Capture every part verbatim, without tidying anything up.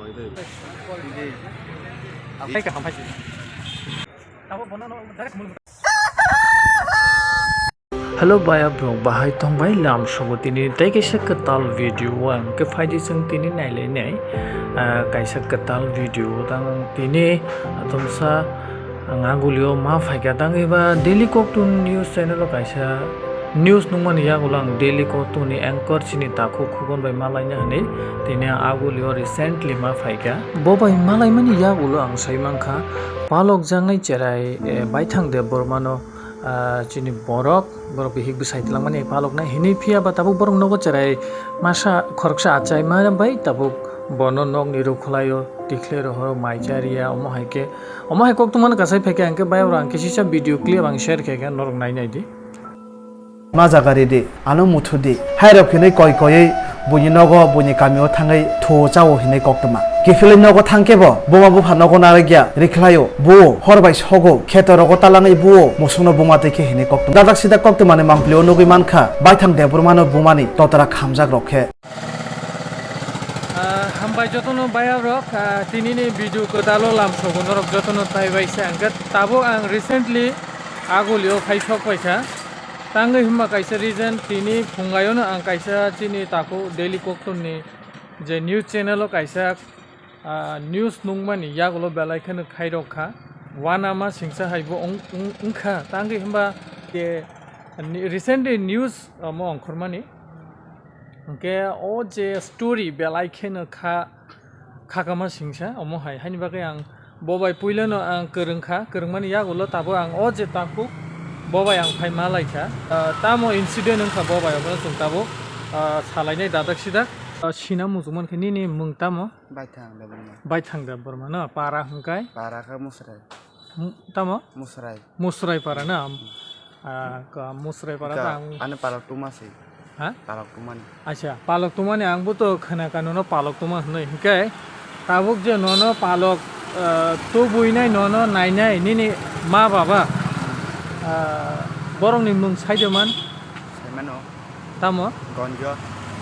Hello baya bro, bahai tongbai lam sobo tini tei kaisa kwtal video o ang khe phaidi chwng tini nailai nai, ah, kaisa kwtal video o tang tini atomsa ang agulio ma phaikha tang eba Daily Koktun news channel o kaisa news nungmani yagulo ang Daily Koktun ni anchor chini takhuk khukon bai ma laina hinwi tini ang agulio recently ma phaikha. Bo bai ma laimani yagulo ang sai mankha palok jangnai cherai, eh, Baithang Debbarma no ah, chini borok, borok bihik bwsai twlangmani paloknai hinwi phiya ba tabuk borok nogo cherai masa khoroksa achai ma bai tabuk bono nokni rukhlai o tikhlai rohoro mai chariya omo hai khe, omo hai koktwma no kasai phaikha hwnkhe bai oro ang khe sisa video clip ang share khaikha norok nai nai di. Ma jaga ridi, ano muthu di. Hairok hinwi koi koiwi buini nogo, buini kamio thangwi thuo chao hinwi koktwma. Kiphilwi nogo thangkhe bo buma bupha nogo narwkya rikhlaio. Buo hor bai sogo, kheto rogo talangwi buo musukno buma twi khe hinwi koktwma. Dadak sidak koktwmani mangpili o nugwi mankha, Baithang Debbarmano bumani totra khamjak rok khe. Ah, hambai jotono bayarok, ah, tinini video kwtalo lamsogo norok jotono taibai se hwnkhe tabuk ang recently agulio khai sok paikha. Tangwi hwnba kaisa reason, tini phungaiono ang kaisa chini takhuk Daily Koktun ni je news channel o kaisa, ah, news nungmani yagulo belai kheno khairok kha. Uanama singsa hai bo wng-, wng-, wngkha. Tangwi hwnba je ni-, recently news omo ongkhormani. Hwnkhe o je story belai kheno kha, khakama singsa omo hai. Haini bagwi ang bo bai puilano ang kwrwngkha, kwrwngmani yagulo tabuk ang o je takhuk bo bai ang phai ma laikha. Ah, tamo incident wngkha bo bai, obono chwng tabuk, ah, salainai dadak sidak. Ah, sina muchungmani khe nini mung tamo? Baithang Debbarma. Baithang Debbarma no, para hwnkhe? Para khe Musrai. M-, tamo? Musrai. Musrai para na? Ah, ka Musrai para Ka, ta ang ano palok tuma se. Ha? Palok tumani. Acha, palok tumani ang bo to khana ka nono palok tuma hwnwi. Hwnkhe tabuk je nono palok, ah, tubui nai nono nainai nini ma baba, ah, borokni mung sai de man? Sai mano. Tamo? Gonjo.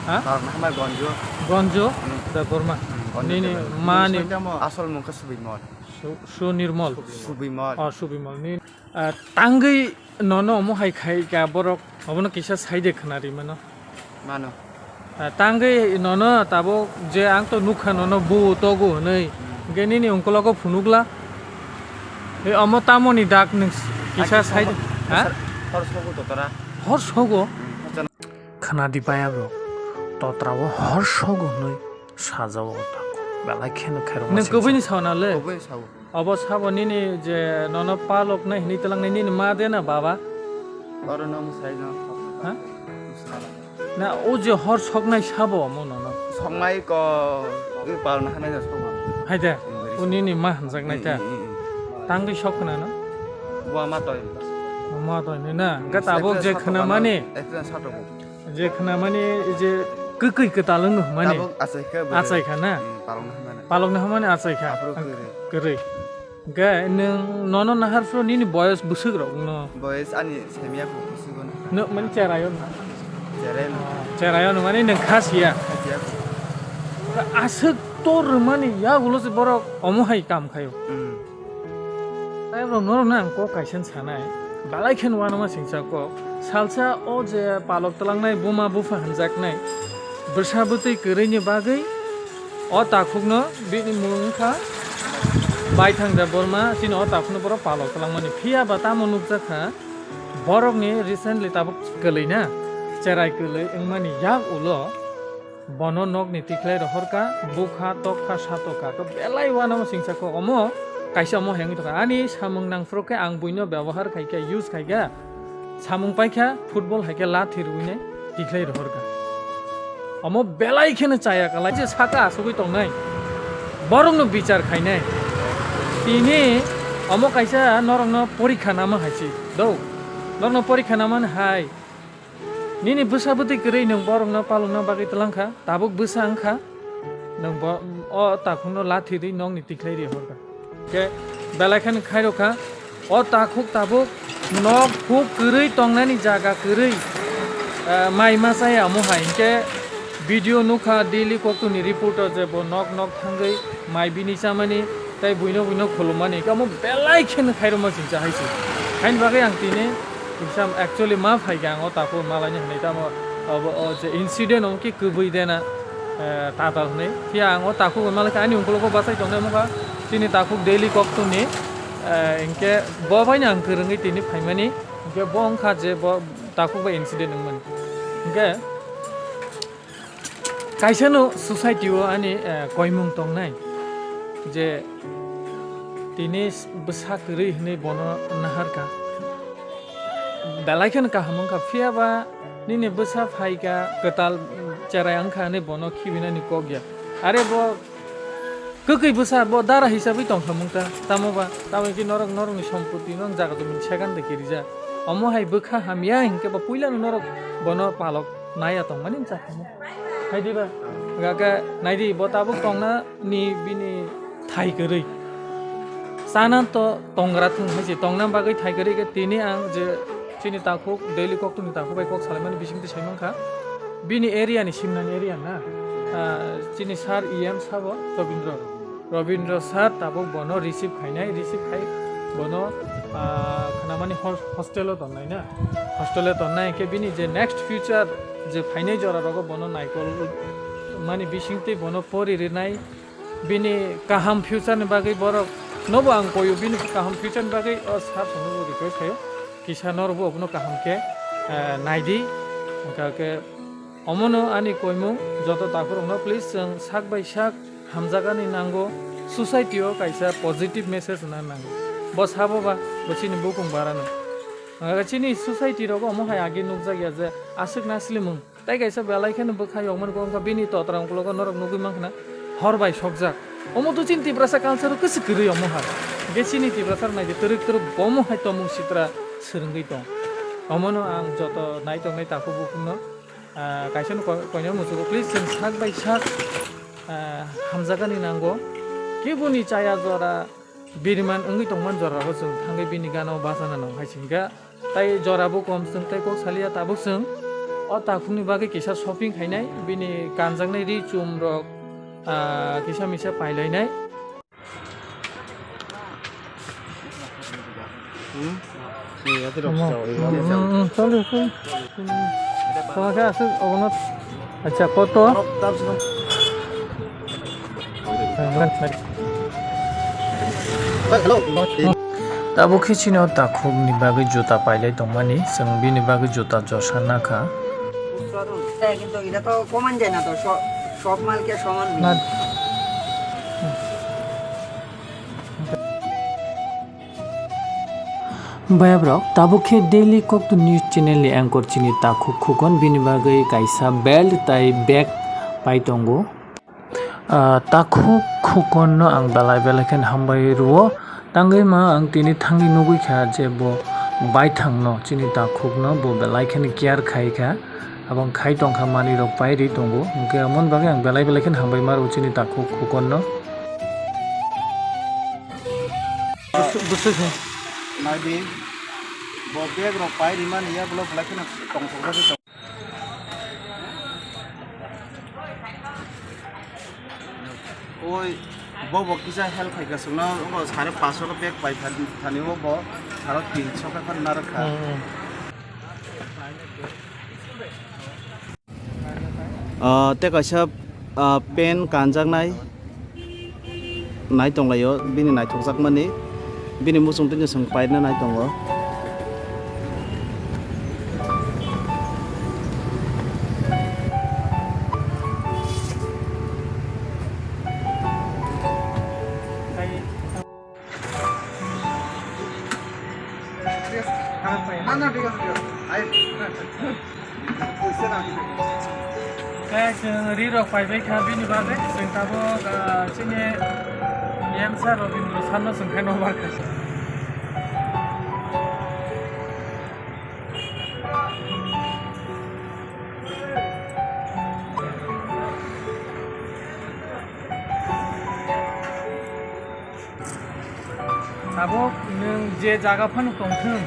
Ha? Palok na hamar Gonjo. Gonjo? Hmm. Debbarma. Hmm, Gonjo Nini Debbarma. Mani Asol mung khe Subimol. Su-, Sunirmol. Subimol. Oh, Subimol. Ni, ah, tangwi nono omo hai khai ka borok, obono kisa sai de khna ri mano. Mano. Ah, tangwi nono tabuk je ang to nukha nono bu togu hwnwi. Hmm. Hwnkhe nini ungkologo phunukla. He omo tamoni dak nwng kisa sai de. Ha? Hor sogo totora. Hor sogo? Hmm, hor sogo. Khna di baya bro. Totra o hor sogo hwnwi. Sajao o tako. Belai kheno khairokma Nwng singsa. Kubui ni sao na le? Kubui sao. Obo sabo nini je nono palok nai hinwi twlang nai nini ma de na baba? Oro no mwsai no. Ha? Mwsai. Na o je hor soknai sabo omo nono? Soknai ko, ui palna hanai no sokma. Hai de, English. O nini ma hanjak nai ta. Mm, mm, mm, mm. Tangwi sok khna no? Bo ma toi. Ma toi ni na. Hwnkhe tabuk je khna mani. Ekta sato. Je khna mani je kwkwi kwtal wng mani. Tabuk achai khe bo. Achai kha na? Hmm, palok na hwnmani. Palok na hwnmani achai kha. Aphuru kwrwi. Kwrwi. Hwnkhe nwng nono nahar phuru nini boyos bwswk rok no? Boyos ani semiya kho bwswk no. No, mani cherai o no? Cherai no. Cherai o no mani nwng kha siya. Kha siya kho. Aswk tor rwmani yagulo se borok omo hai kam khaio. Hmm. Tei bro, norokno ang kok kaisa sanai, belai khe uanama singcha kok. Salsa o je palok twlangnai buma bupha hwnjaknai bwsa bwtwi kwrwini bagwi o takhukno bini mung wngkha Baithang Debbarma, chini o takhukno borok palok twlangmani. Phiya ba tamo nukjakha, borokni recently tabuk kwlwina, cherai kwlwi wngmani yak ulo. Bono nokni tikhlai rohorkha, bukha, tokha, satokha. To belai uanama singcha kok omo kaisa omo hengwi tongkha. Ani samung nangphuru khe ang buino byabohar khaikha, use khaikha. Samung paikha, football haikhe lathi rwinai tikhlai rohorkha. Omo belai kheno chaya kalai je saka asugwi tongnai. Borokno bichar khainai. Tini omo kaisa norokno porikha nama hai si. Do. Norokno porikha namani hai. Nini bwsa bwtwi kwrwi nwng borokno palokna bagwi twlang kha, tabuk bwsa wng kha, nwng bo o takhukno lathi rwi nokni tikhlai rihor kha. Khe belai kheno khairok kha, o takhuk tabuk nok huk kwrwi tongnani jaga kwrwi, eh, mai ma chaya omo hai, hinkhe Video nukha daily koktwni reporter je bo nok nok thangwi mai bini chamani tei buino buino khulumani kamo belai kheno khairokma chingcha hai se. Haini bagwi ang tini exam actually ma phaikha ang o takhuk malaini hwnwi tamo obo o je incident omo khe kwbwi dena, eh, tatal hwnwi. Phiya ang o takhuk malaikha ani ungkulugo bachai tongnai mokha chini takhuk daily koktwni, eh, hinkhe bo baino ang kwrwngwi tini phaimani hinkhe bo wngkha je bo takhuk bai incident wngmani. Hinkhe kaisa no society o ani, eh, koimung tongnai je tini bwsa kwrwi hwnwi bono naharkha. Belai kheno kaham wngkha, phiya ba nini bwsa phaikha, kwtal cherai wngkha hwnwi bono khibinani kok ya. Are bo kwkwi bwsa bo dara hisabwi tongkha mungta, tamo ba, tamo khe norok, norokni sompoti no jaga jomini second de kirijak. Omo hai bwkha hamya hinkhe ba puilano norok bono palok naiya tongmani wngkha. Hai diba? Gaka naidi bo tabuk tongna ni bini thai kwrwi. Chana to tongra thung hai se tongna bagwi thai kwrwi khe tini ang je chini takhuk daily koktwni takhuk bai kok salaimani bisingtwi sai mankha. Bini area ni simnani area na. Ah, chini sir E M sabo Robindro. Robindro sir tabuk bono receive khainai, receive khai bono, ah, khnamani hos-, hostel o tonnai na. Hostel o tonnai khe bini je next future je phainai jora rogo bono naikol mani bisingtwi bono pori rinai. Bini kaham future ni bagwi borok nobo ang koyo, bini kaham future ni bagwi o sir songno bo request khayo. Kisa norbo obono kaham khe, eh, naidi. Hwnkha khe omono ani koimung joto takhurokno please chwng sak bai sak hamjakani nango, society o kaisa positive message na nango. Bo sabo ba bo chini bukung barano. Hwnkha khe chini society rogo omo hai age nukjak ya je aswk naslimung. Tai kaisa belai kheno bwkha yokmani kok wngkha bini totra ungkologo norok nugwi mankha na hor bai sokjak. Omo to chini Tiprasa culture o kwswk kwrwi omo hai. Hwnkhe chini Tiprasa rok naidi twrwk twrwk bomo hai tomung sitra swrwngwi tong. Omono ang joto nai tongnai takhuk bukhukno, ah, kaisa no koi-, koinai muchugo please chwng sak bai sak, ah, hamjakani nango. Keboni chaya jora biriman wngwi tongmani jorao chwng thangwi bini gana o bachana nang hai se hwnkha. Tai jora bo kom chwng tai kok saliya tabuk chwng o takhukni bagwi kisa shopping khainai bini kanjaknai ri chum rok, ah, kisa misa pailainai. Hmm? Hmm, hmm, chalo, chalo. Toma khe aswk obono. Acha, koto? Tabuk khe chini o takhuk ni bagwi juta pailai tongmani, chwng bini bagwi juta josa nakha. Kintu ita to koman jai na to, sob, sob mal ke soman. Bayabrok, tabuk khe Daily Koktu News Channel ni anchor chini takhuk khukon bini bagwi kaisa belt tai bag pai tongo. Ah, takhuk khukon no ang belai belai khe hambai rwo. Tangwi ma ang tini thangwi nugwi kha je bo baithang no chini takhuk no bo belai khe care khai kha. Abang khai tongkha manwi rok pai ri tongo. Hwnkhe amon bagwi ang belai belai khe hambai ma rwo chini takhuk khukon no. Busu, busu khe. Naidi, bo bag rok pai rimani ya, bwlai bwlai kheno tongthok jagwi tong. Oi, bo bo kisa help khai ka sungno, bo sare paso ka bag pai thani, thani bo bo saro tin so ka khan narwkha. Hmm, hmm. Ah, tei kaisa, ah, pen kanjaknai nai tonglaio, bini naithokjakmani, bini muchungtwino chwng paina nai tongo. Khe chwng ri rok paibai kha, bini bagwi chwng tabuk, ah, chini E M sir Robindra sir no chwng khe nokbar kha. Tabuk nwng je jaga phano tongthwng,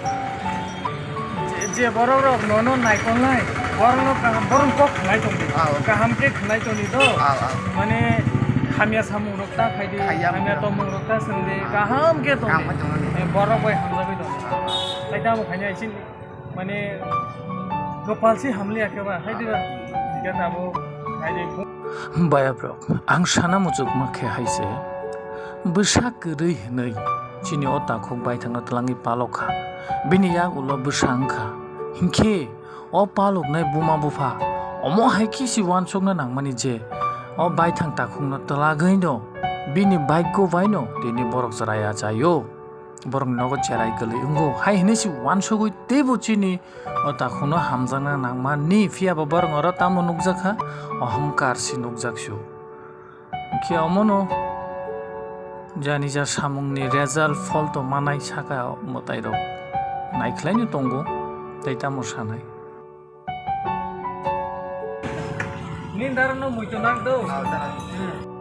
je, je borok rok nono naikolnai, Borokno kaham, borokni kok khnai tongdi. Ah, oh. Kaham khe khnai tongdi do. Ah, ah. Mane hamya samung rok ta khaidi, Khaiya hamya borok. Tongmung rok ta swngdi, Ah. Kaham khe tongdi. Kaham khe tongdi. Eh, borok bai hamjagwi tongdi. Ah. Tai tamo khaina isin mane gopal si hamliya khe ba, hai diba? Hingke tabo, hai di. Baya borok, ang sana muchukma khe hai se, bwsa kwrwi hwnwi chini o takhuk baithangno twlangwi palok kha. Bini yak ulo bwsa wng kha. Hinkhe o paloknai buma bupha omo hai khe si uansukna nangmani je o baithang takhukno twlagwino bini bike-o baino tini borok chwrai achaio. Borokni nogo cherai kwlwi wngo. Hai hwnwi si uansugwi teibo chini o takhukno hamjakna nangmani, phiya ba borok oro tamo nukjak kha? Ohomkar si nukjak su. Hinkhe omono jani ja samungni result phol tongmanai saka mwtairok naikhlaino tongo, tei tamo sanai. Nini dara no muitu nak do. Ah, dara. Hmm.